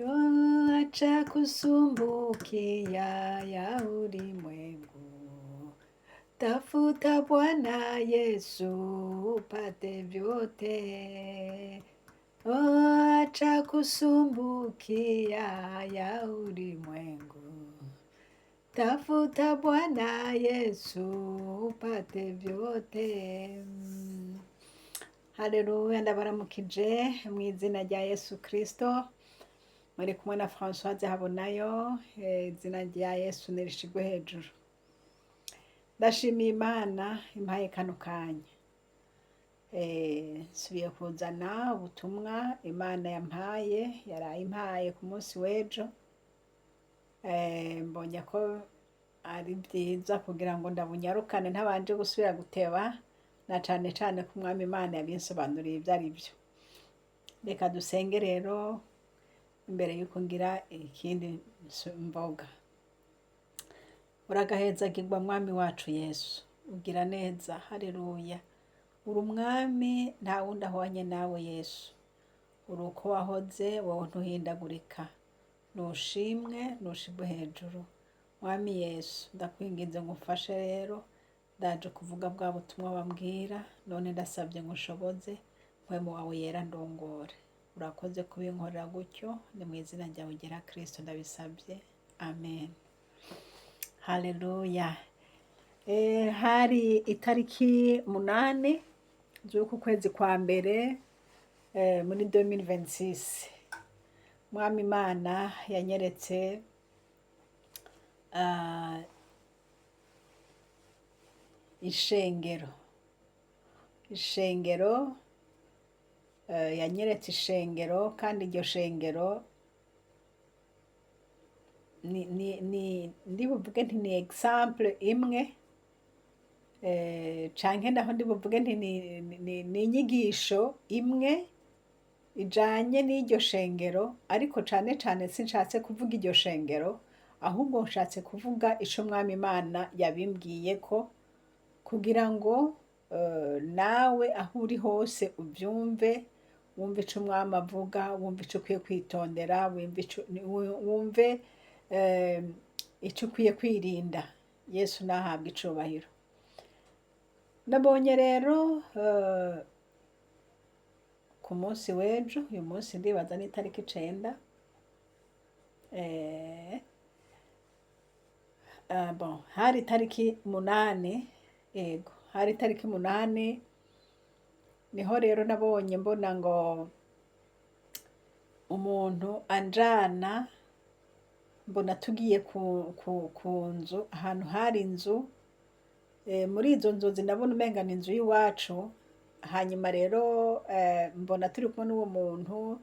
Acha kusumbukia ya ulimwengu. Tafuta Bwana Yesu upate vyote. Acha kusumbukia ya ulimwengu. Tafuta Bwana Yesu upate vyote. Haleluya, ndabaramukije mu izina rya Yesu Kristo. Muri kumwe na Françoise Habonayo, izina rya Yesu nirishigwe hejuru. Ndashimiye Imana impaye kano kanya. Nsubiye kuzana ubutumwa Imana yampaye, yaraye impaye ku munsi w'ejo. Mbonye ko ari byiza kugira ngo ndabunyarukane ntabanje gusubira guteba, na cane cane ko Umwami Imana yabinsobanuriye ivyo ari vyo. Reka dusenge rero imbere yuko ngira ikindi mvuga. Uragahezagirwa Mwami wacu Yesu, ugira neza, haleluya. Uri umwami, nta wundi ahwanye nawe Yesu. Uri uko wahoze, wowe ntuhindagurika. Nushimwe, nushirwe hejuru. Mwami Yesu, ndakwinginze ngo umfashe rero, ndaje kuvuga bwa butumwa wambwira, none ndasabye ngo unshoboze, mpwemu wawe yera ndongore. Urakoze kubinkorera gutyo, ni mu izina ryawe ryera Kristo ndabisabye. Amen. Haleluya. Hari itariki 8 z'uku kwezi kwa mbere muri 2026. Mwami Imana yanyeretse ishengero. Ishengero, yanyeretse ishengero, kandi iryo shengero ni ndibuvuge nti ni exemple imwe, canke naho ndibuvuge nti ni inyigisho imwe ijanye n'iryo shengero, ariko cane cane sinshatse kuvuga iryo shengero, ahubwo nshatse kuvuga ico Umwami Imana yabimbwiyeko, kugira ngo nawe aho uri hose uvyumve, wumve ico Umwami avuga, wumve ico ukwiye kwitondera, wumve ico ukwiye kwirinda. Yesu nahabwe icubahiro. Nabonye rero ku munsi w'ejo, uyu munsi ndibaza ni itariki 9, bon, hari itariki 8, yego, hari itariki 8, niho rero nabonye mbona ngo umuntu anjana, mbona tugiye ku nzu, ahantu hari inzu, muri izo nzozi ndabona umenga ni inzu y'iwacu. Hanyuma rero mbona turi kumwe n'uwo muntu,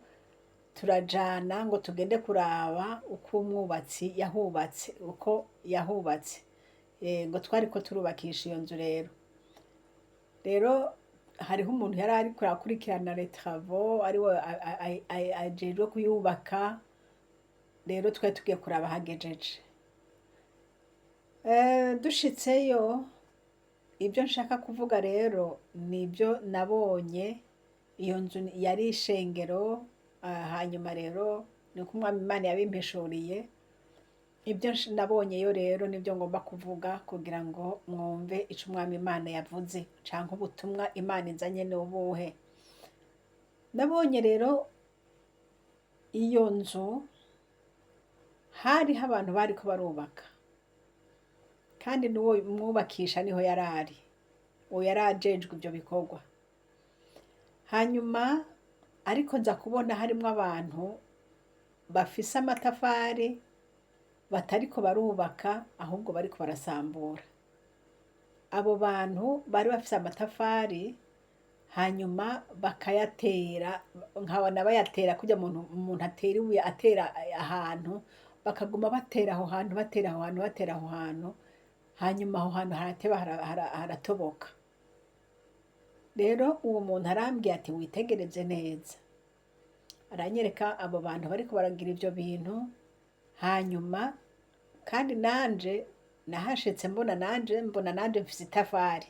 turajana ngo tugende kuraba uko umwubatsi yahubatse, uko yahubatse, ngo twariko turubakisha iyo nzu rero. Rero hariho umuntu yari ariko arakurikirana les travaux, ariwe ajejwe kuyubaka, rero twari tugiye kuraba aho agejeje. Dushitseyo, ibyo nshaka kuvuga rero nibyo nabonye. Iyo nzu yari ishengero, hanyuma rero niko Umwami Imana yabimpishuriye. Ibyo nabonyeyo rero nibyo ngomba kuvuga kugira ngo mwumve ico Umwami Imana yavuze canke ubutumwa Imana inzanye ni ubuhe. Nabonye rero iyo nzu hariho abantu bariko barubaka, kandi n'uwo mwubakisha niho yari ari, uwo yari ajejwe ivyo bikorwa. Hanyuma ariko nza kubona harimwo abantu bafise amatafari batariko barubaka, ahubwo bariko barasambura. Abo bantu bari bafise amatafari, hanyuma bakayatera, nkabona bayatera kurya umuntu atera ibuye, atera ahantu, bakaguma batera aho hantu, batera aho hantu, batera aho hantu, hanyuma aho hantu harateba haratoboka. Rero uwo muntu arambwiye ati: "Witegereze neza." Aranyereka abo bantu bariko baragira ivyo bintu. Hanyuma kandi nanje nahashitse mbona nanje mfise itafari.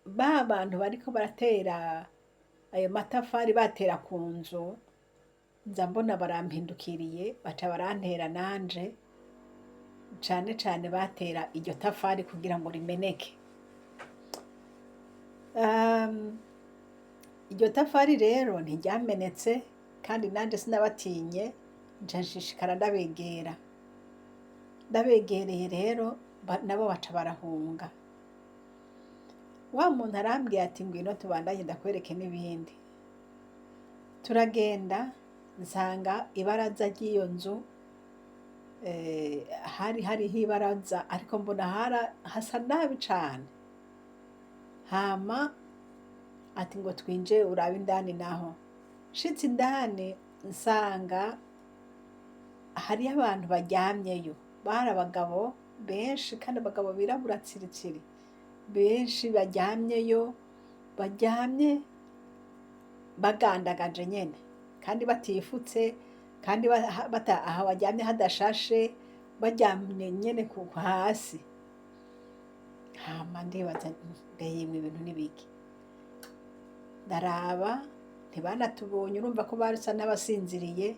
Ba bantu bariko baratera ayo matafari, batera ku nzu. Nza mbona barampindukiriye, baca barantera nanje, cane cane batera iryo tafari kugira ngo rimeneke. Iryo tafari rero ntiryamenetse, kandi nanje sinabatinye, nca nshishikara ndabegera. Ndabegereye rero, nabo baca barahunga. Wa muntu arambwiye ati: "Ngwino tubandanye, ndakwereke n'ibindi." Turagenda, nsanga ibaraza ry'iyo nzu, hari hariho ibaraza, ariko mbona hasa nabi cane. Hama ati: "Ngo twinjire urabe indani." Naho nshitse indani, nsanga hariyo abantu baryamyeyo. Bari abagabo benshi, kandi abagabo birabura tsiritsiri, benshi baryamyeyo, baryamye bagandagaje nyene, kandi batifutse, kandi aho baryamye hadashashe, baryamye nyene hasi. Hama ndibaza: "Mbe yemwe, ibintu n'ibiki?" Ndaraba, ntibanatubonye, urumva ko basa n'abasinziriye.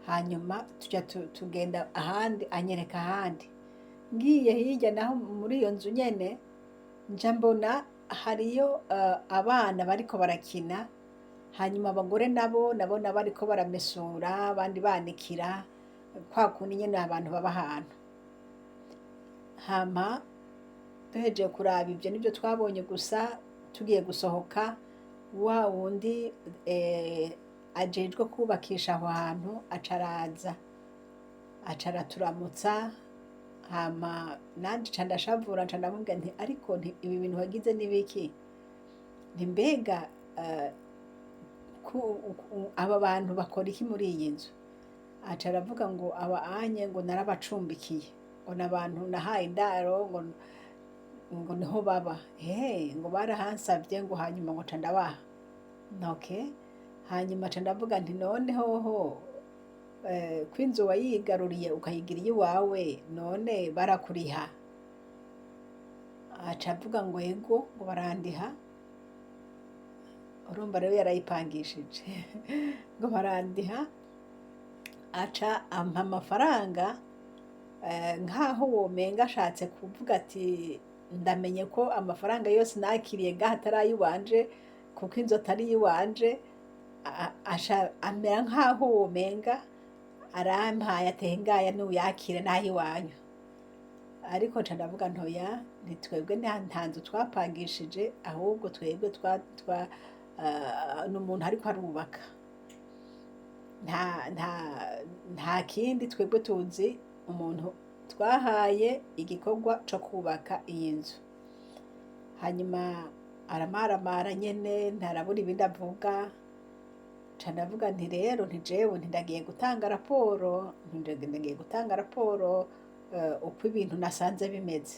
Hanyuma tuja tugenda ahandi, anyereka ahandi. Ngiye hirya naho muri iyo nzu nyene, nja mbona hariyo abana bariko barakina, hanyuma abagore nabo nabona bariko baramesura, abandi banikira, kwa kundi nyene abantu baba ahantu. Hama duhejeje kuraba ivyo, nivyo twabonye gusa. Tugiye gusohoka, wa wundi ajejwe kubakisha aho hantu aca araza, aca araturamutsa. Hama nanje nca ndashavura, nca ndamubwira nti: "Ariko nti ibi bintu wagize n'ibiki?" Nti: "Mbega aba bantu bakora iki muri iyi nzu?" Aca aravuga ngo aba anye ngo narabacumbikiye, ngo n'abantu nahaye indaro, ngo niho baba, ngo barahansavye, ngo hanyuma ngo nca ndabaha. Okay, hanyuma nca ndavuga nti: "None hoho ko inzu wayigaruriye ukayigira iyiwawe, none barakuriha?" Aca avuga ngo ego, ngo barandiha. Urumva rero yarayipangishije, ngo barandiha. Aca ampa amafaranga, nkaho womenga ashatse kuvuga ati: "Ndamenye ko amafaranga yose nakiriye ngaha atari ayiwanje, kuko inzu atari iyiwanje." Aca amera nkaho womenga arampaye, ati: "Ngaya nuyakire n'ayiwanyu." Ariko nca ndavuga ntoya, ntitwebwe nta nzu twapangishije, ahubwo twebwe twa ni umuntu ariko arubaka, nta kindi. Twebwe tuzi umuntu twahaye igikorwa co kubaka iyi nzu. Hanyuma aramaramara nyene, ntarabura ibindi avuga. Nca ndavuga nti: "Rero nti jewe nti ndagiye gutanga raporo, nti ndagiye gutanga raporo uko ibintu nasanze bimeze."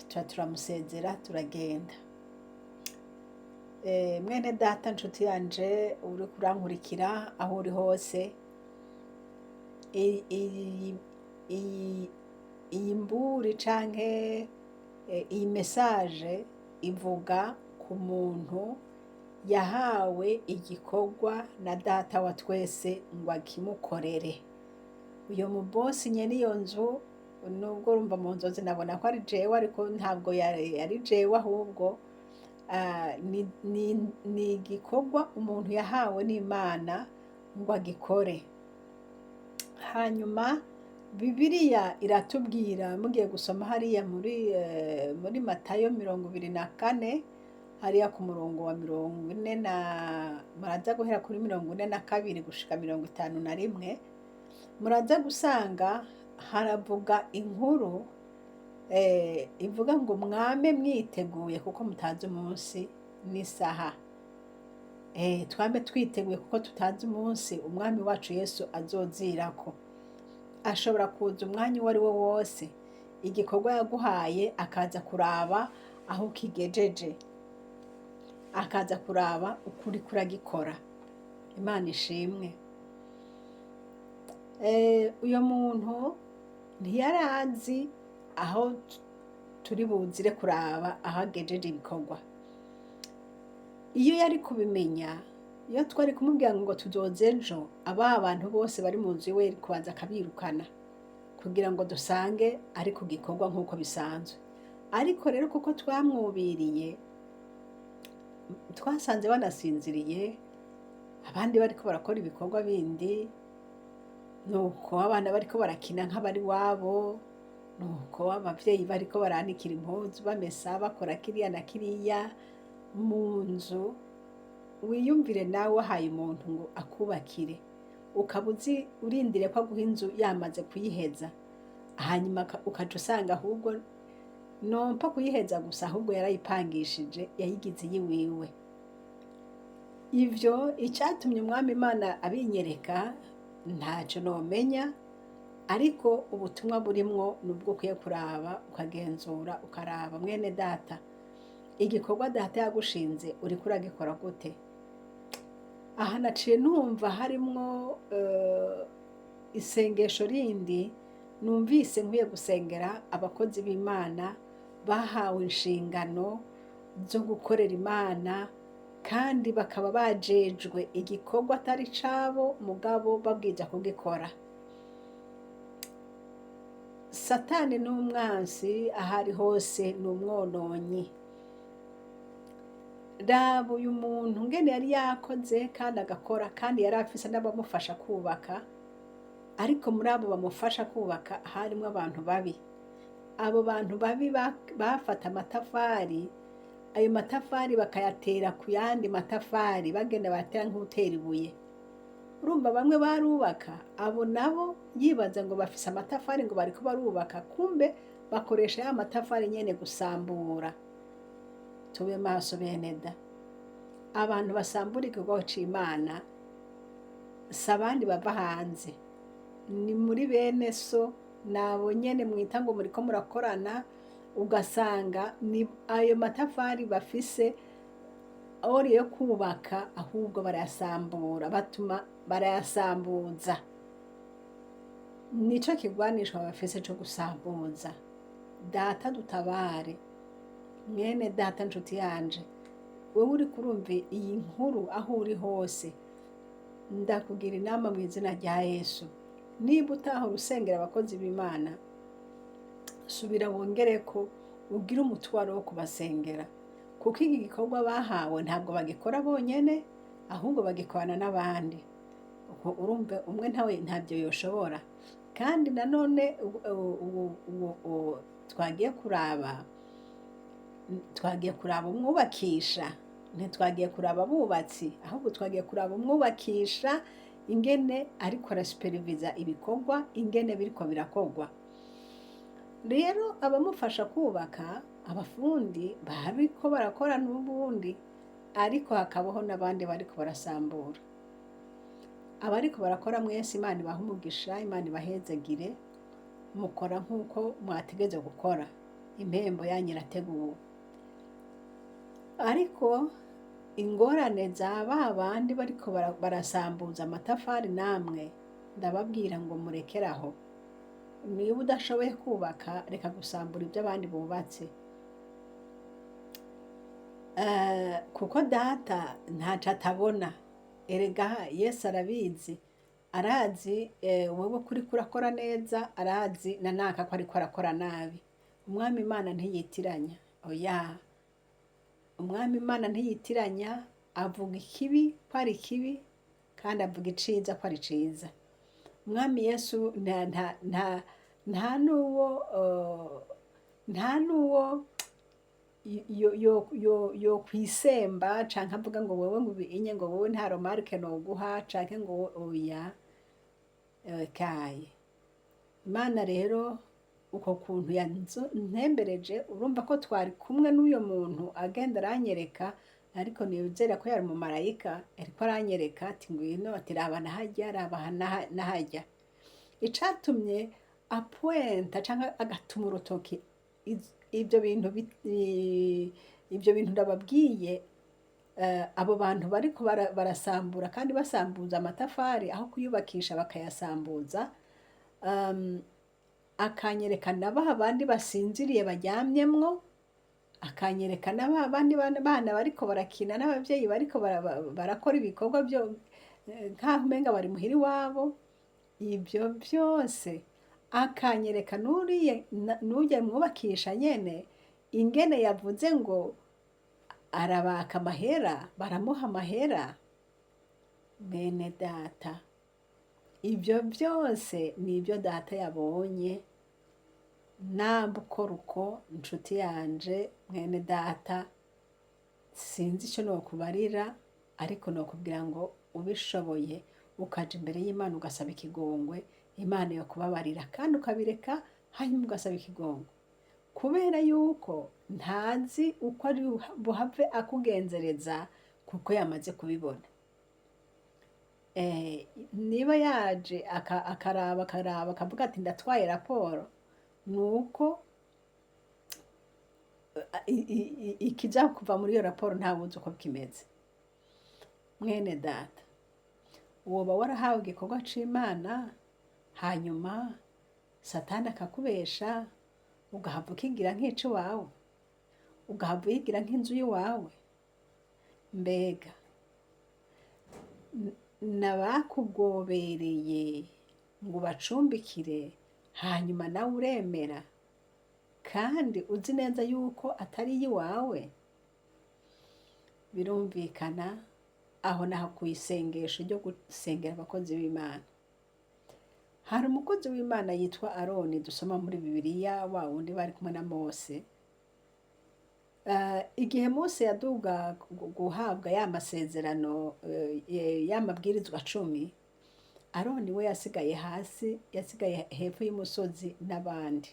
Tuba turamusezera, turagenda. Mwene data, nshuti yanje uri kurankurikira aho uri hose, iyi mburi canke iyi message ivuga ku muntu yahawe igikorwa na Data wa twese ngo akimukorere. Uyo mubosi nyene iyo nzu, nubwo urumva mu nzozi nabona ko ari jewe, ariko ntabwo yari jewe, ahubwo ni igikorwa umuntu yahawe n'Imana ngo agikore. Hanyuma Bibiliya iratubwira, mugiye gusoma hariya muri Matayo 24, hariya ku murongo wa 40 na, muraza guhera kuri 42 gushika 51, muraza gusanga haravuga inkuru ivuga ngo mwame mwiteguye kuko mutazi umunsi n'isaha. Twame twiteguye kuko tutazi umunsi Umwami wacu Yesu azozirako. Ashobora kuza umwanya uwo ari wo wose, igikorwa yaguhaye akaza kuraba aho ukigejeje, akaza kuraba uko uriko uragikora. Imana ishimwe. Uyo muntu ntiyarazi aho turi buzire kuraba aho agejeje ibikorwa. Iyo yari kubimenya Iyo twari kumubwira ngo tuzoze ejo, aba bantu bose bari mu nzu iwe kubanza akabirukana kugira ngo dusange ari ku gikorwa nk'uko bisanzwe. Ariko rero kuko twamwubiriye, twasanze banasinziriye, abandi bariko barakora ibikorwa bindi, nuko abana bariko barakina nk'abari iwabo, nuko abavyeyi bariko baranikira impuzu, bamesa, bakora kiriya na kiriya mu nzu. Wiyumvire nawe wahaye umuntu ngo akubakire, ukaba uzi urindiriye ko aguha inzu yamaze kuyiheza, hanyuma ukaca usanga ahubwo nompa kuyiheza gusa, ahubwo yarayipangishije, yayigize iyiwiwe. Ivyo icatumye Umwami Imana abinyereka ntaco nomenya, ariko ubutumwa burimwo nubwo ukwiye kuraba, ukagenzura, ukaraba mwene data, igikorwa data yagushinze uriko uragikora gute? Aha naciye numva harimwo isengesho rindi numvise nkwiye gusengera abakozi b'Imana bahawe inshingano zo gukorera Imana, kandi bakaba bajejwe igikorwa atari cabo mugabo babwirizwa kugikora. Satani ni umwansi, aho ari hose ni umwononyi. Raba uyu muntu ngene yari yakoze kandi agakora, kandi yari afise n'abamufasha kubaka, ariko muri abo bamufasha kubaka harimwo abantu babi. Abo bantu babi bafata amatafari, ayo matafari bakayatera ku yandi matafari, bagenda baratera nk'uwutera ibuye. Urumva bamwe barubaka, abo nabo yibaza ngo bafise amatafari ngo bariko barubaka, kumbe bakoresha ya matafari nyene gusambura. Tube maso bene da. Abantu basambura igikorwa c'Imana si abandi bava hanze, ni muri bene so, nabo nyene mwita ngo muriko murakorana, ugasanga ni ayo matafari bafise ori yo kubaka, ahubwo barayasambura, batuma barayasambuza. Nico kigwanishwa bafise co gusambuza. Data dutabare, mwene data nshuti yanje, wewe uriko urumva iyi nkuru aho uri hose, ndakugira inama mu izina rya Yesu. Niba utahora usengera abakozi b'Imana, subira wongereko ugire umutwaro wo kubasengera, kuko iki gikorwa bahawe ntabwo bagikora bonyene, ahubwo bagikorana n'abandi. Urumva umwe ntawe ntabyo yoshobora. Kandi nanone twagiye kuraba, twagiye kuraba umwubakisha, ntitwagiye kuraba abubatsi, ahubwo twagiye kuraba umwubakisha ingene ariko arasuperiviza ibikorwa, ingene biriko birakorwa. Rero abamufasha kubaka, abafundi bariko barakora n'ubundi, ariko hakabaho n'abandi bariko barasambura. Abariko barakora mwese, Imana ibahe umugisha, Imana ibahezagire, mukora nk'uko mwategeze gukora, impembo yanyu irateguwe. Ariko ingorane za ba bandi bariko barasambuza amatafari, namwe ndababwira ngo murekeraho. Niba udashoboye kubaka, reka gusambura ibyo abandi bubatse. Kuko data ntaco atabona. Erega Yesu arabizi, arazi wewe ko uriko urakora neza, arazi na naka ko ariko arakora nabi. Umwami Imana ntiyitiranya, oya. Umwami Imana ntiyitiranya, avuga ikibi ko ari ikibi, kandi avuga iciza ko ari ciza. Umwami Yesu nta nuwo yo kwisemba canke avuga ngo wewe ngo ubinye, ngo wewe nta remarque noguha, canke ngo oya. Kaye Imana rero uko kuntu yantembereje, urumva ko twari kumwe n'uyo muntu agenda aranyereka, ariko nizera ko yari umumarayika ariko aranyereka ati ngwino, ati raba nahajya, raba nahajya. Icatumye apuwenta canke agatuma urutoki ibyo bintu ndababwiye, abo bantu bariko barasambura kandi basambuza amatafari aho kuyubakisha bakayasambuza, akanyereka na ba bandi basinziriye baryamyemwo. Akanyereka n'abandi bana bariko barakina n'ababyeyi bariko barakora ibikorwa byo nk'aho umenga bari muhira iwabo. Ibyo byose akanyereka n'uriya n'ujya mwubakisha nyene, ingene yavuze ngo arabaka amahera, baramuha amahera. Bene data, ibyo byose ni ibyo data yabonye. Namba ukora uko, nshuti yanje, mwene data, sinzi icyo nokubarira, ariko nokubwira ngo ubishoboye ukaja imbere y'Imana ugasaba ikigongwe, Imana yo kubabarira, kandi ukabireka, hanyuma ugasaba ikigongwe, kubera yuko ntazi uko ari buhave akugenzereza, kuko yamaze kubibona. Niba yaje akaraba akaraba akavuga ati ndatwaye raporo, ni uko ikija kuva muri iyo raporo ntawuzi uko kimeze. Mwene data, woba warahawe igikorwa c'Imana, hanyuma Satani akakubesha, ugahava ukigira nk'iciwawe, ugahava uyigira nk'inzu y'iwawe. Mbega nabakugobereye ngo ubacumbikire, hanyuma nawe uremera, kandi uzi neza yuko atari iyiwawe? Birumvikana, aho naho ku isengesho ryo gusengera abakozi b'Imana. Hari umukozi w'Imana yitwa Aroni dusoma muri Bibiliya, wa wundi bari kumwe na Mose. Igihe Mose yaduga guhabwa ya masezerano, ya mabwirizwa 10, Aroni we yasigaye hasi, yasigaye hepfo y'umusozi n'abandi.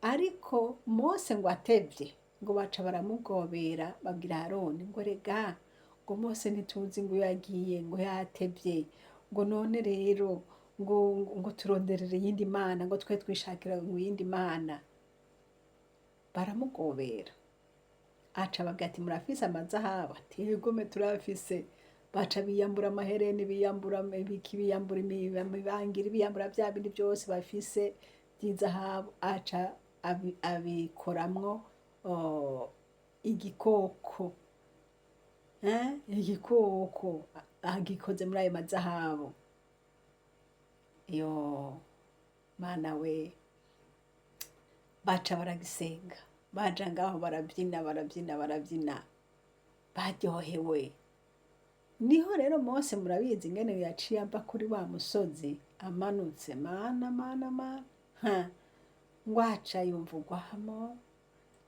Ariko Mose ngo atevye, ngo baca baramugobera, babwira Aroni ngo rega, ngo Mose ntituzi ngo iyo yagiye, ngo yatevye, ngo none rero ngo turonderere iyindi mana, ngo twe twishakira ngo iyindi mana. Baramugobera, aca ababwira ati murafise amazahabu? Ati yegome turafise. Baca biyambura amahereni, biyambura ibiki, biyambura imibangiri, biyambura bya bindi byose bafise by'izahabu, aca abikoramwo igikoko, igikoko agikoze muri ayo mazahabu. Yo mana we, baca baragisenga, baja ngaho barabyina, barabyina, barabyina, baryohewe. Niho rero Mose, murabizi ingene yaciye ava kuri wa musozi amanutse, mana mana mana, ha ngwaca yumva ugwamo,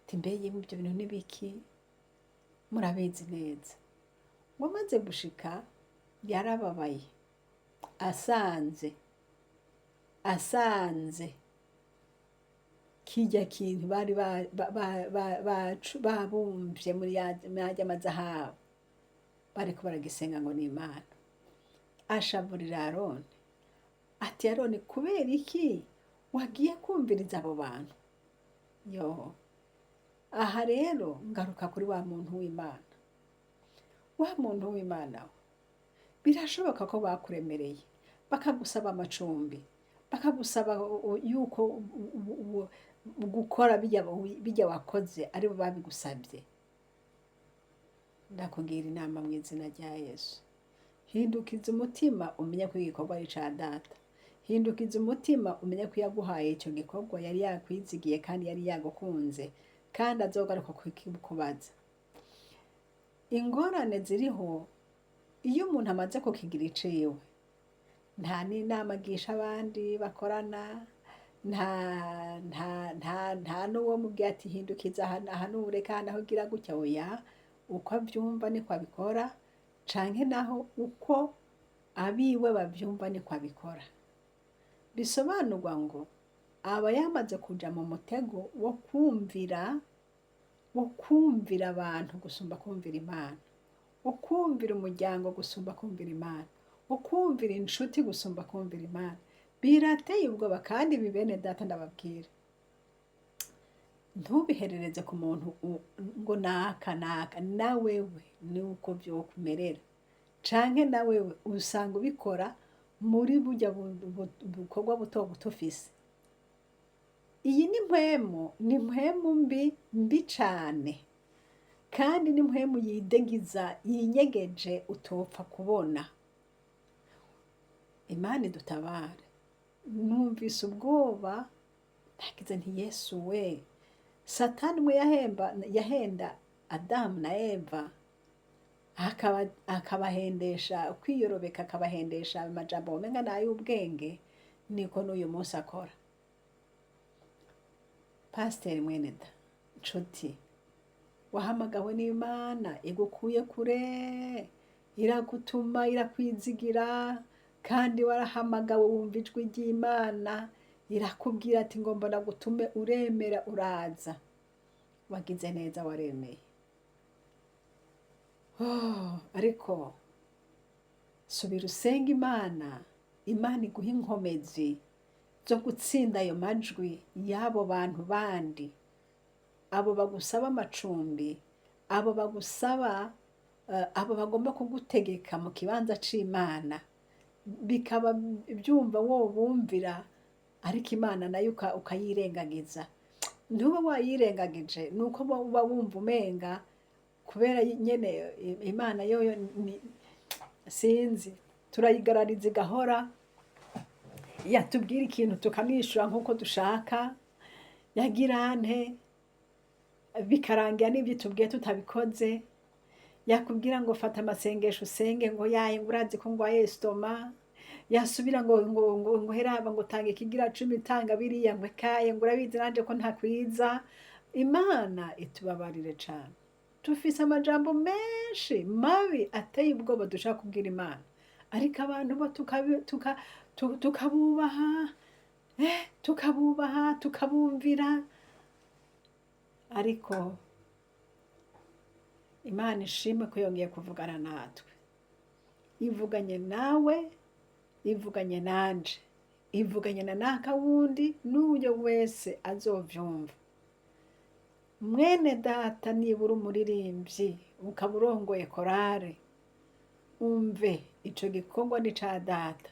ati mbe yemwe ibyo bintu nibiki? Murabizi neza. Ngo amaze gushika yarababaye, asanze kirya kintu bari babumvye muri yarya mazahabu, bariko baragisenga ngo ni Imana. Ashavurira Aroni ati Aroni, kubera iki wagiye kumviriza abo bantu? Yo, aha rero ngaruka kuri wa muntu w'Imana. Wa muntu w'Imana we, birashoboka ko bakuremereye, bakagusaba amacumbi, bakagusaba yuko gukora bijya wakoze aribo babigusabye. Ndakugira inama mu izina rya Yesu, hindukiza umutima, umenye ko igikorwa ari ica data. Hindukiza umutima, umenye ko yaguhaye icyo gikorwa yari yakwizigiye kandi yari yagukunze, kandi azogaruka kukikubaza. Ingorane ziriho, iyo umuntu amaze kukigira iciwe, nta n'inama agisha abandi bakorana, nta n'uwo mubwiye ati hindukiza aha aha, n'ureka aha naho ugira gutya. Oya, uko abyumva niko abikora, canke naho uko abiwe bavyumva niko abikora. Bisobanurwa ngo aba yamaze kuja mu mutego wo kumvira abantu gusumba kumvira Imana, wo kumvira umuryango gusumba kumvira Imana, wo kumvira inshuti gusumba kumvira Imana. Birateye ubwoba. Kandi ibi, bene data, ndababwira, ntubiherereze ku muntu ngo naka naka. Na wewe ni uko vyokumerera, canke na wewe usanga ubikora muri burya bukorwa buto buto ufise. Iyi ni mpwemu, ni mpwemu mbi mbi cane, kandi ni mpwemu yidegiza, yinyegeje, utopfa kubona. Imana idutabare. Numvise ubwoba, nagize nti: "Yesu we!" Satani we yahenda Adamu na Eva, akabahendesha kwiyorobeka, akabahendesha amajambo womenga ni ay'ubwenge, niko n'uyu munsi akora. Pasiteri mwene da nshuti, wahamagawe n'Imana, igukuye kure, iragutuma, irakwizigira, kandi warahamagawe, wumva ijwi ry'Imana irakubwira ati: "Ngomba nagutume." Uremera, uraza, wagize neza, waremeye. Oh, ariko subira usenga Imana, Imana iguha inkomezi zo gutsinda ayo majwi y'abo bantu bandi, abo bagusaba amacumbi, abo bagusaba, abo bagomba kugutegeka mu kibanza c'Imana, bikaba byumva wo bumvira, ariko Imana nayo ukayirengagiza. Ntuba wayirengagije, nuko uba wumva umenga kubera nyene Imana yoyo sinzi, turayigarariza igahora, yatubwira ikintu tukamwishura nk'uko dushaka, yagira nte, bikarangira n'ibyo tubwiye tutabikoze. Yakubwira ngo fata amasengesho usenge, ngo yaye, ngo urazi ko ngwaye estomac. Yasubira ngo heraba, ngo tanga ikigira cumi, tanga biriya, ngo ekaye, ngo urabizi nanje ko ntakwiza. Imana itubabarire cane. Dufise amajambo menshi mabi ateye ubwoba dushaka kubwira Imana, ariko abantu bo tukabubaha, tukabubaha, tukabumvira. Ariko Imana ishimwe ko yongeye kuvugana natwe, ivuganye nawe, ivuganye nanje, ivuganye na naka wundi n'uyo wese azovyumva. Mwene data, nibura umuririmbyi, ukaba urongoye korale, umve, ico gikorwa ni ca data,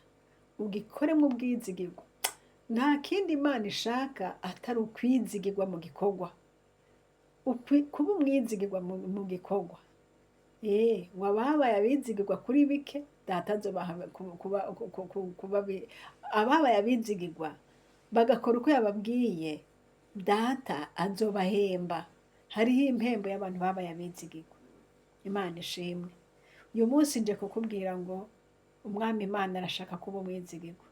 ugikoremwo ubwizigirwa. Nta kindi Imana ishaka atari ukwizigirwa mu gikorwa. Kuba umwizigirwa mu gikorwa. Ngo ababaye abizigirwa kuri bike, data azobaha kuba ababaye abizigirwa bagakora uko yababwiye, data azobahemba. Hariho impembo y'abantu babaye abizigirwa. Imana ishimwe. Uyu munsi nje kukubwira ngo Umwami Imana arashaka kuba umwizigirwa.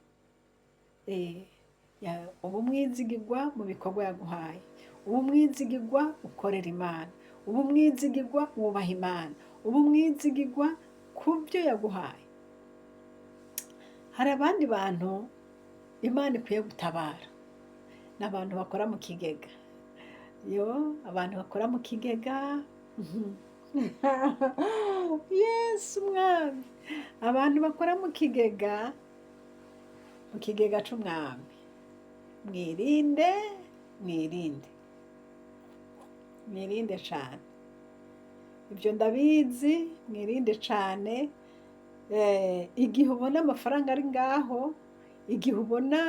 Uba umwizigirwa mu bikorwa yaguhaye, uba umwizigirwa ukorera Imana, uba umwizigirwa wubaha Imana, uba umwizigirwa ku byo yaguhaye. Hari abandi bantu Imana ikwiye gutabara, ni abantu bakora mu kigega. Yo, abantu bakora mu kigega, Yesu Umwami! Abantu bakora mu kigega, mu kigega c'Umwami, mwirinde, mwirinde, mwirinde cane. Ibyo ndabizi, mwirinde cane. Igihe ubona amafaranga ari ngaho, igihe ubona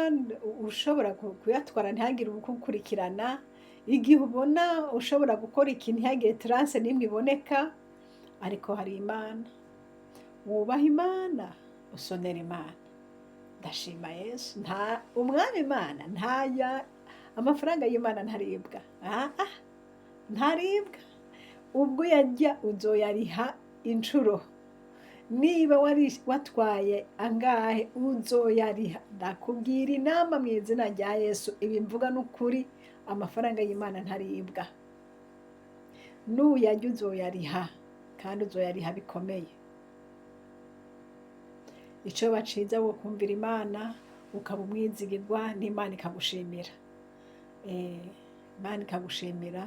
ushobora kuyatwara ntihagire uwugukurikirana, igihe ubona ushobora gukora ikintu ntihagire trace n'imwe iboneka, ariko hari Imana. Wubaha Imana, usonera Imana. Ndashima Yesu, nta Umwami Imana ntaya, amafaranga y'Imana ntaribwa. Ah, ah, ntaribwa. Ubwo yajya uzoyariha inshuro. Niba wari watwaye angahe, uzoyariha. Ndakubwira inama mu izina rya Yesu, ibi mvuga n'ukuri, amafaranga y'Imana ntaribwa. Nuyarya uzoyariha, kandi uzoyariha bikomeye. Icyo baciza wo kumvira Imana, ukaba umwizigirwa, n'Imana ikagushimira. Imana ikagushimira,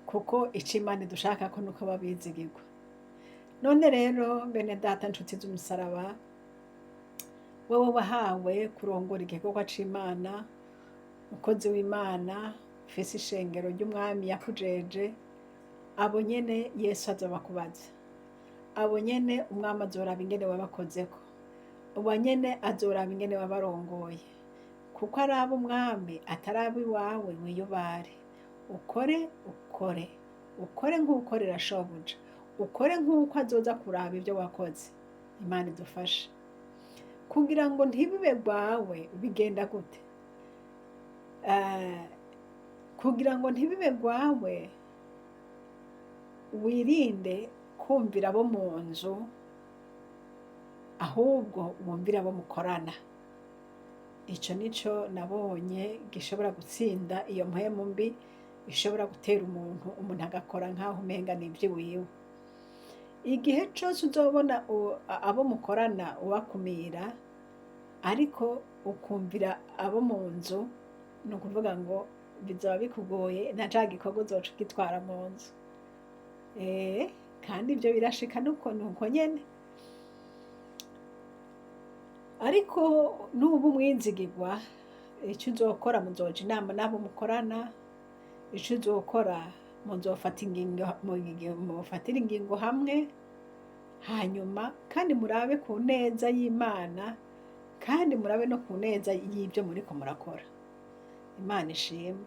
kuko icyo Imana idushaka ko nuko babizigirwa. None rero, bene data, nshuti z'umusaraba, wowe wahawe kurongora igikorwa c'Imana, umukozi w'Imana, ufise ishengero ry'Umwami yakujeje, abo nyene Yesu azobakubaza. Abo nyene Umwami azoraba ingene wabakozeko, abo nyene azoraba ingene wabarongoye. Kuko ari ab'umwami atari ab'iwawe wiyubare. Ukore, ukore, ukore nk'ukorera shobuja, ukore nk'uko azoza kuraba ibyo wakoze. Imana idufashe. Kugira ngo ntibibe rwawe bigenda gute? Kugira ngo ntibibe rwawe, wirinde kumvira abo mu nzu, ahubwo wumvire abo mukorana. Ico nico nabonye gishobora gutsinda iyo mpwemu mbi ishobora gutera umuntu, umuntu agakora nk'aho umenga ni ivy'iwiwe. Igihe cose uzobona abo mukorana ubakumira, ariko ukumvira abo mu nzu, ni ukuvuga ngo bizoba bikugoye, na ca gikorwa uzoca ugitwara mu nzu. Kandi ivyo birashika nuko nuko nyene. Ariko nuba umwizigirwa, ico uzokora muzoja inama n'abo mukorana, ico uzokora muzofata ingingo, mufatire ingingo hamwe, hanyuma kandi murabe ku neza y'Imana, kandi murabe no ku neza y'ibyo muriko murakora. Imana ishimwe.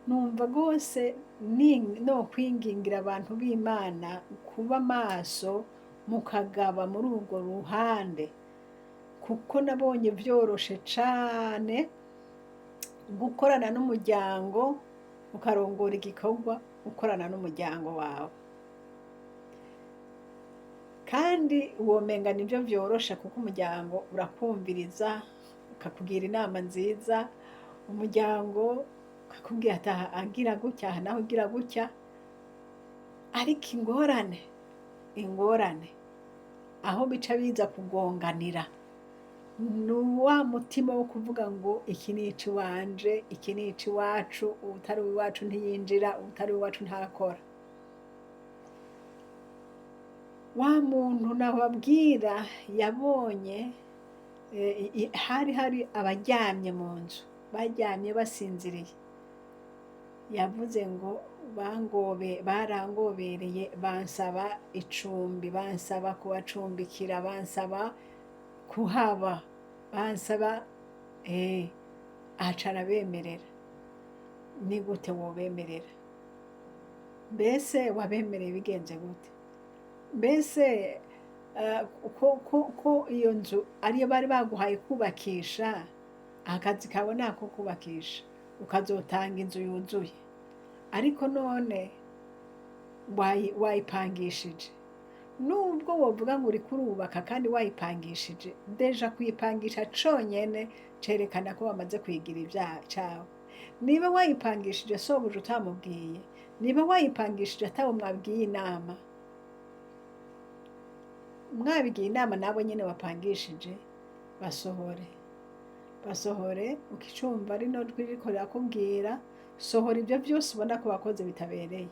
Numva rwose no kwingingira abantu b'Imana kuba maso, mukagaba muri urwo ruhande, kuko nabonye vyoroshe cane gukorana n'umuryango, ukarongora igikorwa ukorana n'umuryango wawe. Kandi womenga nivyo vyoroshe, kuko umuryango urakumviriza, ukakugira inama nziza, umuryango ukakubwira ati aha agira gutya, aha naho ugira gutya. Ariko ingorane aho bica biza kugonganira ni wa mutima wo kuvuga ngo iki ni iciwanje, iki ni iciwacu, uwutari uwiwacu ntiyinjira, uwutari uwiwacu ntakora. Wa muntu nababwira yabonye, hari hari abaryamye mu nzu, baryamye basinziriye. Yavuze ngo barangobereye, bansaba icumbi, bansaba kubacumbikira, bansaba kuhaba, bansaba, aca arabemerera. Ni gute wobemerera? Mbese wabemereye bigenze gute? Mbese ko iyo nzu ariyo bari baguhaye kubakisha, akazi kawe ni ako kubakisha, ukazotanga inzu yuzuye, ariko none wayipangishije. Nubwo wovuga ngo uriko urubaka kandi wayipangishije, déjà kuyipangisha conyene cerekana ko wamaze kuyigira ivyaha cawe. Niba wayipangishije sobuja utamubwiye, niba wayipangishije atawe mwabwiye inama, mwabigiye inama nabo nyene wapangishije, basohore, basohore. Ukicumva rino jwi ririko rirakubwira, sohora ibyo byose ubona ko wakoze bitabereye.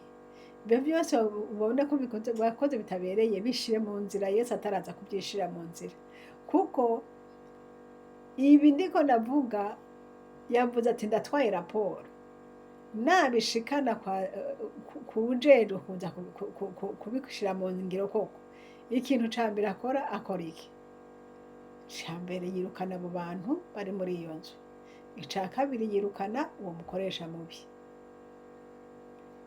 Ibyo byose ubona ko wakoze bitabereye, bishire mu nzira Yesu ataraza kubyishira mu nzira. Kuko ibi ndiko ndavuga, yavuze ati ndatwaye raporo, nabishikana kuwujejwe kuza kubishira mu ngiro koko, ikintu ca mbere akora, akora iki? Ica mbere yirukana abo bantu bari muri iyo nzu. Ica kabiri yirukana uwo mukoresha mubi.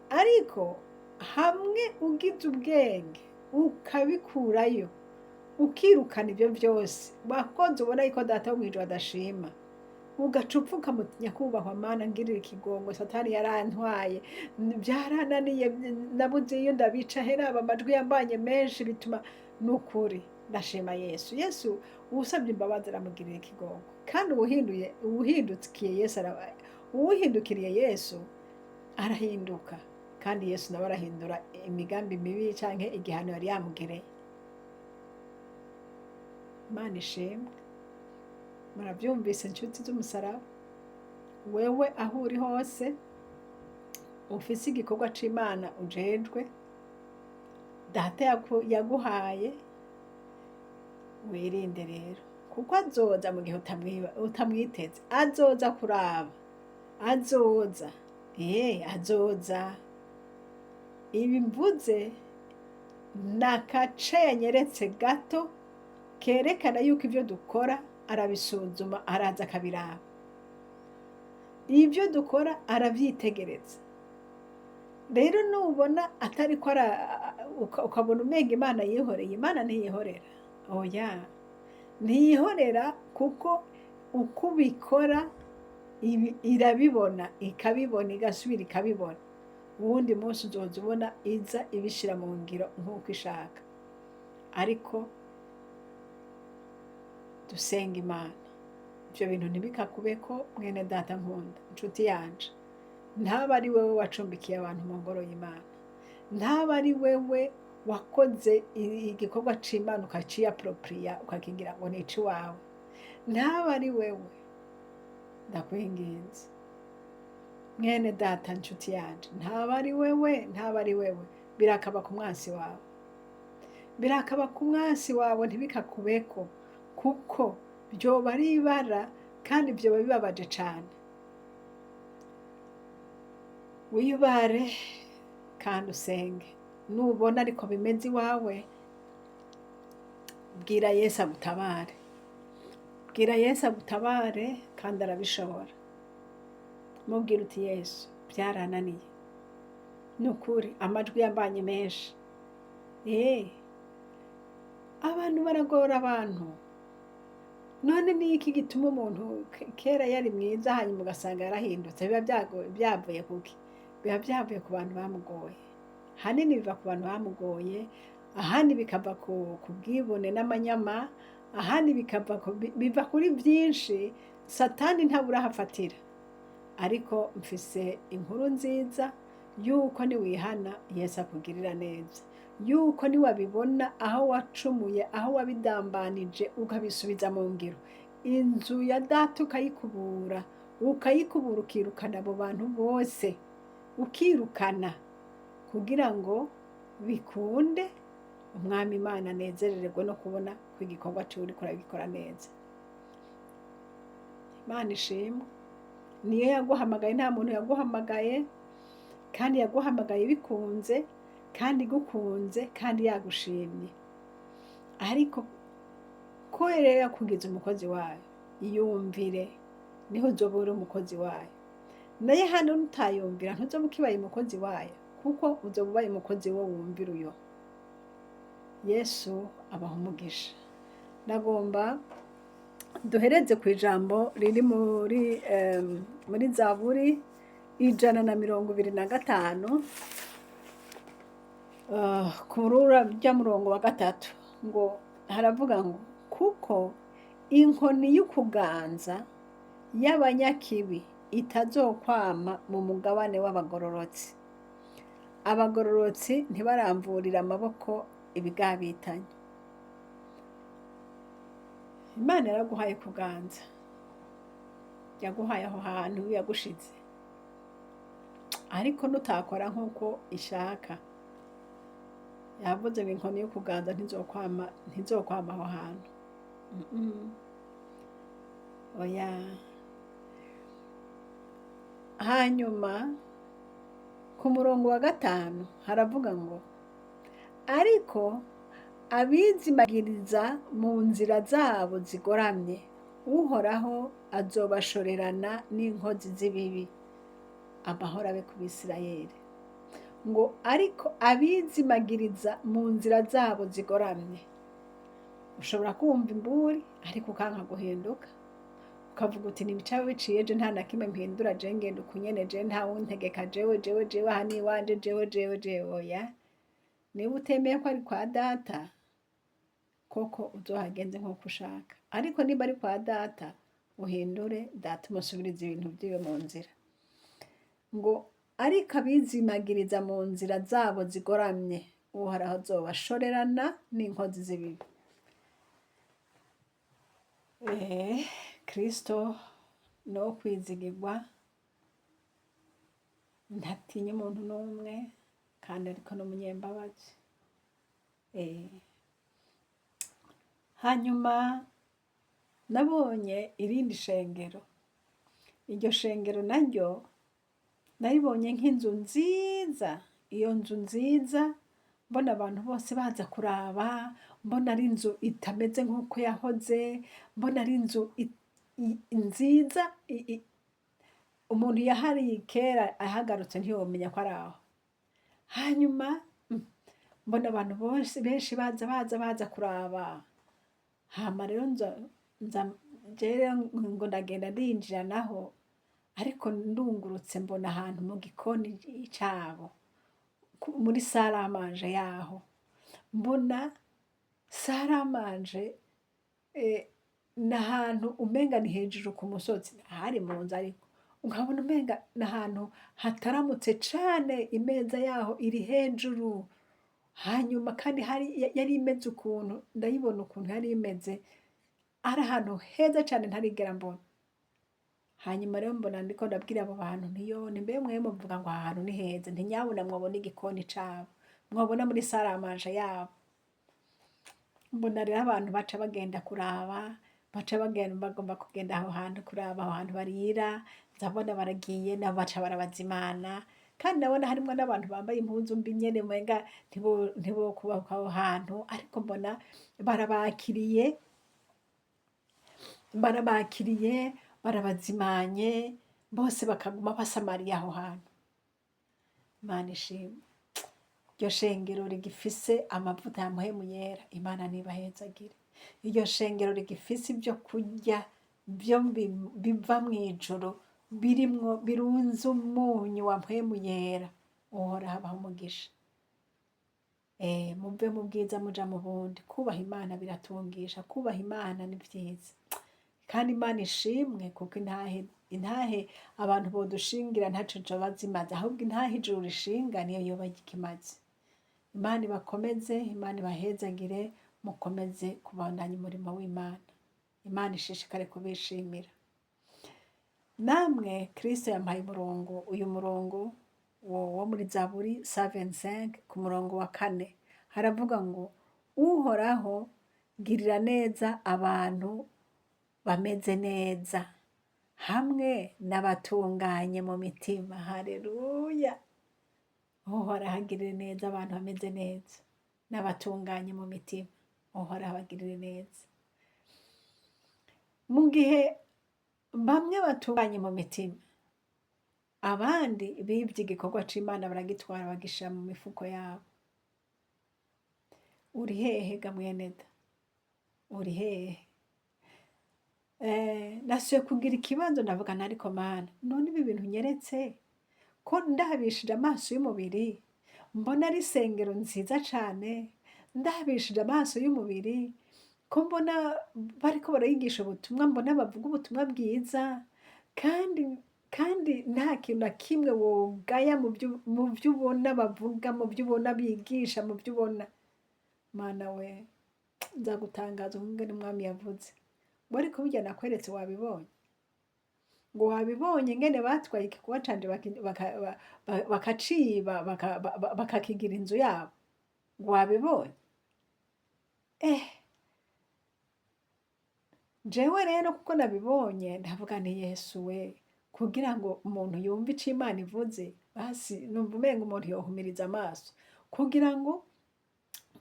Ariko hamwe ugize ubwenge ukabikurayo, ukirukana ibyo byose wakoze ubona yuko Data wo mw'ijuru adashima, ugaca upfukama uti nyakubahwa Mana, ngirira ikigongo, Satani yarantwaye, byarananiye, nabuze iyo ndabica, heraba amajwi yambanye menshi, bituma nukuri ndashima Yesu. Yesu uwusabye imbabazi aramugirira ikigongo, kandi uwuhinduye, uwuhindukiye Yesu, uwuhindukiriye Yesu arahinduka, kandi Yesu nawe arahindura imigambi mibi canke igihano yari yamugereye. Imana ishimwe. Murabyumvise inshuti z'umusaraba? Wewe aho uri hose ufise igikorwa c'Imana ujejwe, Data yaguhaye, wirinde rero, kuko azoza mu gihe utamwiteze. Azoza kuraba, azoza, azoza. Ibi mvuze ni akace yanyeretse gato kerekana yuko ibyo dukora Arabisuzuma, araza akabiraba. Ibyo dukora arabyitegereza. Rero nubona atari ko ukabona umenga Imana yihoreye, Imana ntiyihorera. Oya, ntiyihorera, kuko uko ubikora irabibona, ikabibona, igasubira ikabibona. Uwundi munsi uzoza ubona iza ibishyira mu ngiro nk'uko ishaka. Ariko dusenga Imana, ibyo bintu ntibikakubeko. Mwene data nkunda, inshuti yanje, ntaba ari wewe wacumbikiye abantu mu ngoro y'Imana, ntaba ari wewe wakoze igikorwa c'Imana ukaciyaporopriya, ukakigira ngo ni iciwawe. Ntaba ari wewe. Ndakwinginze, mwene data, nshuti yanje, ntaba ari wewe, ntaba ari wewe. Birakaba ku mwansi wawe, birakaba ku mwansi wawe. Ntibikakubeko, kuko byoba ari ibara kandi byoba bibabaje cane. Wiyubare kandi usenge. Nubona ariko bimeze iwawe, bwira Yesu agutabare, bwira Yesu agutabare, kandi arabishobora. Mubwira uti: "Yesu, byarananiye, ni ukuri, amajwi yambanye menshi." Abantu baragora abantu. None ni iki gituma umuntu kera yari mwiza, hanyuma ugasanga yarahindutse? Biba byavuye kuki? Biba byavuye ku bantu bamugoye. Hanini biva ku bantu bamugoye, ahandi bikava ku bwibone n'amanyama, ahandi bikava biva kuri byinshi. Satani ntabura ahafatira. Ariko mfise inkuru nziza yuko niwihana Yesu akugirira neza, yuko niwabibona aho wacumuye, aho wabidambanije, ukabisubiza mu ngiro, inzu ya data ukayikubura, ukayikubura, ukirukana abo bantu bose, ukirukana kugira ngo bikunde Umwami Imana anezerererwe no kubona ko igikorwa ciwe uriko uragikora neza. Imana ishimwe, niyo yaguhamagaye, nta muntu yaguhamagaye, kandi yaguhamagaye bikunze, kandi igukunze, kandi yagushimye. Ariko ko rero yakugize umukozi wayo, iyumvire, niho uzoba uri umukozi wayo. Naye hano nutayumvira, ntuzoba ukibaye umukozi wayo, kuko uzoba ubaye umukozi wo wumvira uyo. Yesu abaha umugisha. Ndagomba duhereze ku ijambo riri muri Zaburi 125, ku rya murongo wa 3, ngo haravuga ngo: "Kuko inkoni y'ukuganza y'abanyakibi itazokwama mu mugabane w'abagororotsi, abagororotsi ntibaramvurira amaboko ibigabitanye." Imana yaraguhaye kuganza, yaguhaye aho hantu yagushize, ariko nutakora nk'uko ishaka, yavuze ngo inkoni yo kuganza ntizokwama, ntizokwama aho hantu. Oya. Hanyuma ku murongo wa 5 haravuga ngo: "Ariko abizimagiriza mu nzira zabo zigoramye, Uhoraho azobashorerana n'inkozi z'ibibi. Amahoro abe ku Bisirayeli." Ngo ariko abizimagiriza mu nzira zabo zigoramye. Ushobora kumva imburi ariko ukanka guhinduka, ukavuga uti: "Ntibica biciye, je nta na kimwe mpindura, je ngenda ukunyene, je nta wuntegeka, jewe, jewe, jewe, aha ni iwanje, jewe, jewe, jewe." Oya, niba utemeye ko ari kwa data koko, uzohagenze nk'uko ushaka. Ariko niba ari kwa data, uhindure data, umusubirize ibintu vyiwe mu nzira. Ngo ariko abizimagiriza mu nzira zabo zigoramye, Uhoraho azobashorerana n'inkozi z'ibibi. Kristo no kwizigirwa, ntatinya umuntu n'umwe, kandi ariko n'umunyembabazi. Hanyuma nabonye irindi shengero. Iryo shengero naryo naribonye nk'inzu nziza. Iyo nzu nziza Mbona abantu bose baza kuraba, mbona ari inzu itameze nk'uko yahoze, mbona ari inzu nziza, umuntu yahariye kera ahagarutse ntiyomenya ko ari aho. Hanyuma mbona abantu bose benshi baza kuraba. Hama rero nza jewe ngo ndagenda ndinjira naho, ariko ndungurutse mbona ahantu mu gikoni cabo, muri salle à manger yaho, mbona salle à manger n'ahantu umenga ni hejuru ku musozi, hari mu nzu ariko nkabona umenga n'ahantu hataramutse cane, imeza yaho iri hejuru. Hanyuma kandi hari yari imeze ukuntu ndayibona ukuntu yari imeze, ari ahantu heza cane ntarigera mbona. Hanyuma rero mbona ndiko ndabwira abo bantu nti: "Yo, nti mbe mwe muvuga ngo aha hantu ni heza, nti nyabuna mwobona igikoni cabo, mwobona muri salle à manger yabo." Mbona rero abantu baca bagenda kuraba, baca bagenda bagomba kugenda aho hantu kuraba aho hantu barira. Nza mbona baragiye, nabo baca barabazimana. Kandi ndabona harimwo n'abantu bambaye impuzu mbi nyene, umenga ntibokubaka aho hantu, ariko mbona barabakiriye, barabakiriye, barabazimanye, bose bakaguma basamariye aho hantu. Imana ishimwe, iryo shengero rigifise amavuta ya Mpwemu Yera, Imana nibahezagire. Iryo shengero rigifise ibyo kurya vyo biva mw'ijuru, birimwo birunze umunyu wa Mpwemu Yera, Uhoraho abahe umugisha. Muve mu bwiza muja mu bundi. Kubaha Imana biratungisha, kubaha Imana ni vyiza. Kandi Imana ishimwe, kuko intahe abantu bodushingira ntaco zoba zimaze, ahubwo intahe ijuru rishinga niyo yoba ikimaze. Imana ibakomeze, Imana ibahezagire, mukomeze kubandanya umurimo w'Imana. Imana ishishikare kubishimira. Namwe Kristo yampaye umurongo, uyu murongo wo muri Zaburi 125 ku murongo wa 4, haravuga ngo: "Uhoraho, girira neza abantu bameze neza hamwe n'abatunganye mu mitima." Haleluya! Uhoraho agirire neza abantu bameze neza n'abatunganye mu mitima. Uhoraho abagirire neza. Mu gihe bamwe batunganye mu mitima, abandi bibye igikorwa c'Imana, baragitwara bagishira mu mifuko yabo. Uri hehe ga mwene da? Uri hehe? Nasubiye kugira ikibazo, ndavuga nti: "Ariko Mana, none ibi bintu unyeretse, ko ndabishije amaso y'umubiri mbona ari isengero nziza cane, ndabishije amaso y'umubiri ko mbona bariko barayigisha ubutumwa, mbona bavuga ubutumwa bwiza, kandi nta kintu na kimwe wogaya mu vyo ubona bavuga, mu vyo ubona bigisha, mu vyo ubona. Mana we, nzagutangaza ukungene Umwami yavuze ngo: 'Ariko burya nakweretse wabibonye?' Ngo: 'Wabibonye ingene batwaye igikorwa canje bakaciba, bakakigira inzu yabo? Ngo wabibonye?' Jewe rero kuko nabibonye, ndavuga nti: 'Yesu we!' Kugira ngo umuntu yumve ico Imana ivuze, basi numva umenga umuntu yohumiriza amaso kugira ngo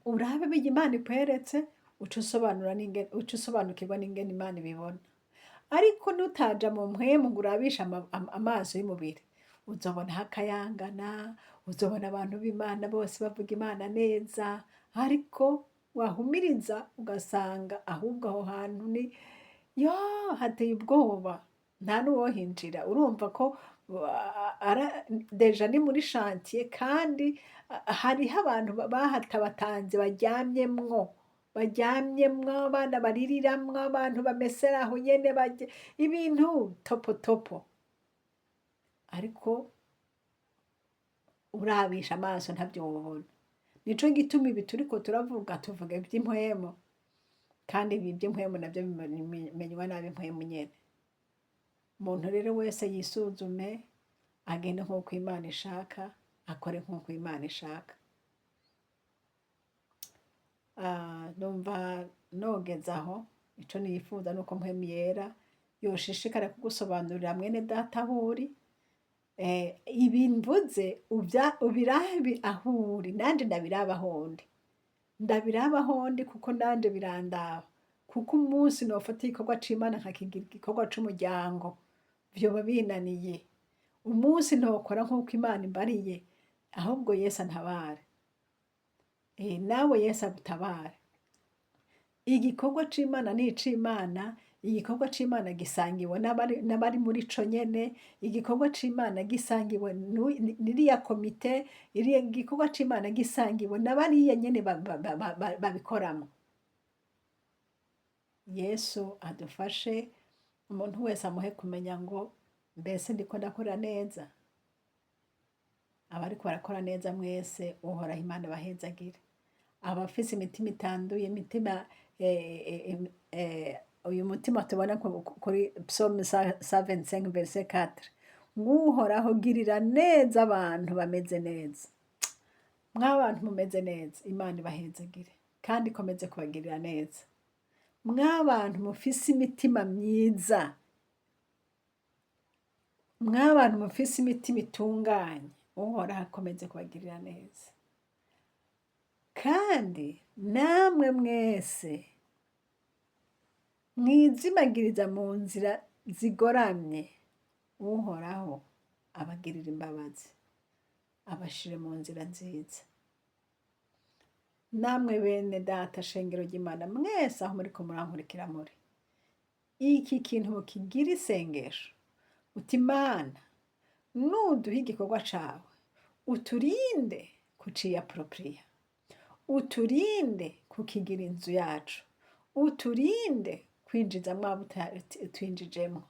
urabe birya Imana ikweretse, uce usobanura n'ingene, uce usobanukirwa n'ingene Imana ibibona. Ariko nutaja mu mpwemu ngo urabishe amaso y'umubiri, uzobona hakayangana, uzobona abantu b'Imana bose bavuga Imana neza, ariko wahumiriza ugasanga ahubwo aho hantu ni yo hateye ubwoba, nta n'uwohinjira. Urumva ko déjà ni muri chantier, kandi hariho abantu bahatabatanze baryamyemwo, abana baririramwo, abantu bamesera aho nyene, barya ibintu topo topo. Ariko urabisha amaso ntavyo wobona. Nico gituma ibi turiko turavuga, tuvuga ivy'impwemu, kandi ibi vy'impwemu navyo bimenywa n'ab'impwemu nyene. Umuntu rero wese yisuzume, agende nk'uko Imana ishaka, akore nk'uko Imana ishaka. Numva nogeza aho. Ico nifuza nuko Mpwemu Yera yoshishikara kugusobanurira, mwene data, aho uri. Ibi mvuze ubirabe aho uri, nanje ndabiraba aho ndi, ndabiraba aho ndi, kuko nanje birandaba, kuko umunsi nofata igikorwa c'Imana nkakigira igikorwa c'umuryango, vyoba binaniye. Umunsi ntokora nk'uko Imana imbariye, ahubwo Yesu antabare. Nawe Yesu agutabare. Igikorwa c'Imana ni ic'Imana, igikorwa c'Imana gisangiwe n'abari muri co nyene, igikorwa c'Imana gisangiwe n'iriya komite, iriya igikorwa c'Imana gisangiwe na bariya nyene babikoramwo. Yesu adufashe, umuntu wese amuhe kumenya ngo mbese ndiko ndakora neza. Abariko barakora neza mwese, Uhoraho Imana abahezagire. Abafise imitima itanduye, imitima uyu mutima tubona kuri Psaume 125 verset 4, ngo Uhoraho girira neza abantu bameze neza. Mw'abantu mumeze neza, Imana ibahezagire kandi ikomeze kubagirira neza. Mw'abantu mufise imitima myiza, mw'abantu mufise imitima itunganye, Uhoraho akomeze kubagirira neza. Kandi namwe mwese mwizimagiriza mu nzira zigoramye, Uhoraho abagirira imbabazi, abashire mu nzira nziza. Namwe bene data, shengero ry'Imana mwese aho muriko murankurikira, muri iki kintu mukigira isengesho, uti: Imana, nuduha igikorwa cawe, uturinde kuciyappropria, uturinde kukigira inzu yacu, uturinde kwinjizamwo abo twinjijemwo,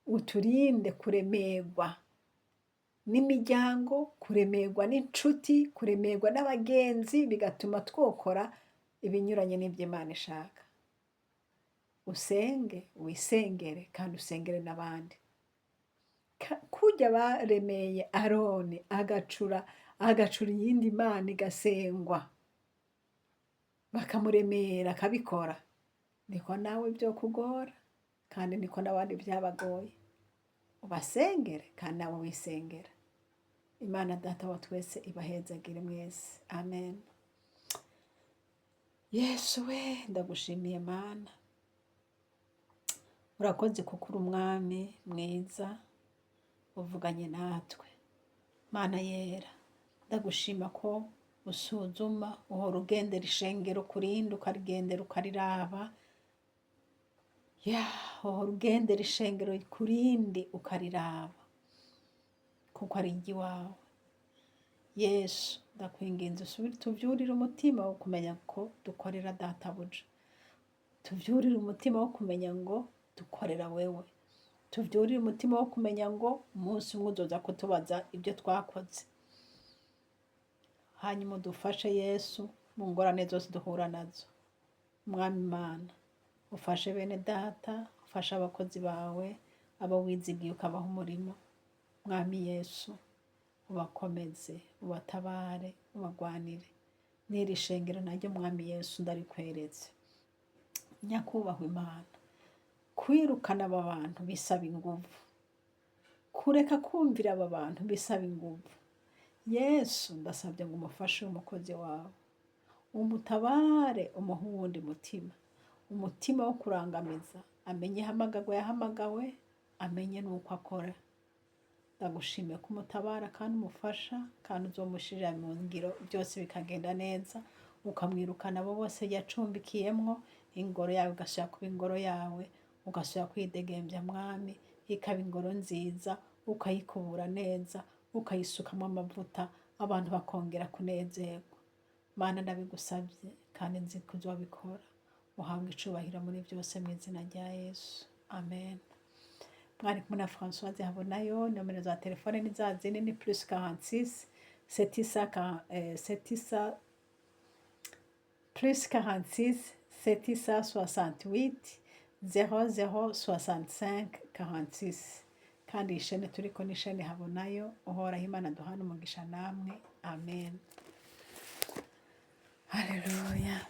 uturinde kuremerwa n'imiryango, kuremerwa n'inshuti, kuremerwa n'abagenzi, bigatuma twokora ibinyuranye n'ivyo Imana ishaka. Usenge, wisengere kandi usengere n'abandi. Kurya baremeye Aroni agacura iyindi mana igasengwa, bakamuremera akabikora, niko nawe vyokugora kandi niko n'abandi vyabagoye. Ubasengere kandi nawe wisengera. Imana Data wa twese ibahezagire mwese, amen. Yesu we, ndagushimiye Mana, urakoze kuko uri umwami mwiza uvuganye natwe. Mana yera, ndagushima ko usuzuma, uhora ugendera ishengero kurindi, ukarigendera ukariraba, ya uhora ugendera ishengero kurindi ukariraba, kuko ari iry'iwawe. Yesu, ndakwinginze usubire tuvyurire umutima wo kumenya ko dukorera databuja, tuvyurire umutima wo kumenya ngo dukorera wewe, tuvyurire umutima wo kumenya ngo umunsi umwe uzoza kutubaza ibyo twakoze. Hanyuma udufashe Yesu mu ngorane zose duhura nazo. Mwami Imana, ufashe bene data, ufashe abakozi bawe, abo wizigiye ukabaha umurimo. Mwami Yesu, ubakomeze, ubatabare, ubagwanire. N'iri shengero naryo, Mwami Yesu, ndarikweretse. Nyakubahwa Imana, kwirukana aba bantu bisaba inguvu, kureka kumvira aba bantu bisaba inguvu. Yesu, ndasabye ngo umufashe umukozi wawe, umutabare, umuhe uwundi mutima, umutima wo kurangamiza, amenye ihamagagwa yahamagawe, amenye n'uko akora. Ndagushimiye ko umutabara kandi umufasha, kandi uzomushirira mu ngiro byose bikagenda neza, ukamwirukana abo bose yacumbikiyemwo, ingoro yawe igasubira kuba ingoro yawe, ugasubira kwidegembya Mwami, ikaba ingoro nziza, ukayikubura neza, ukayisukamo amavuta, abantu bakongera kunezerwa. Mana, ndabigusabye kandi nzi ko uzobikora. Uhabwe icubahiro muri byose mu izina rya Yesu, amen. Mwari kumwe na Françoise Habonayo. Nomero za telefone ni za zindi, ni +46 700 +46 768 00 65 46. Kandi iyi shene turiko ni shene Habonayo. Uhoraho Imana duhana umugisha namwe, amen. Haleluya.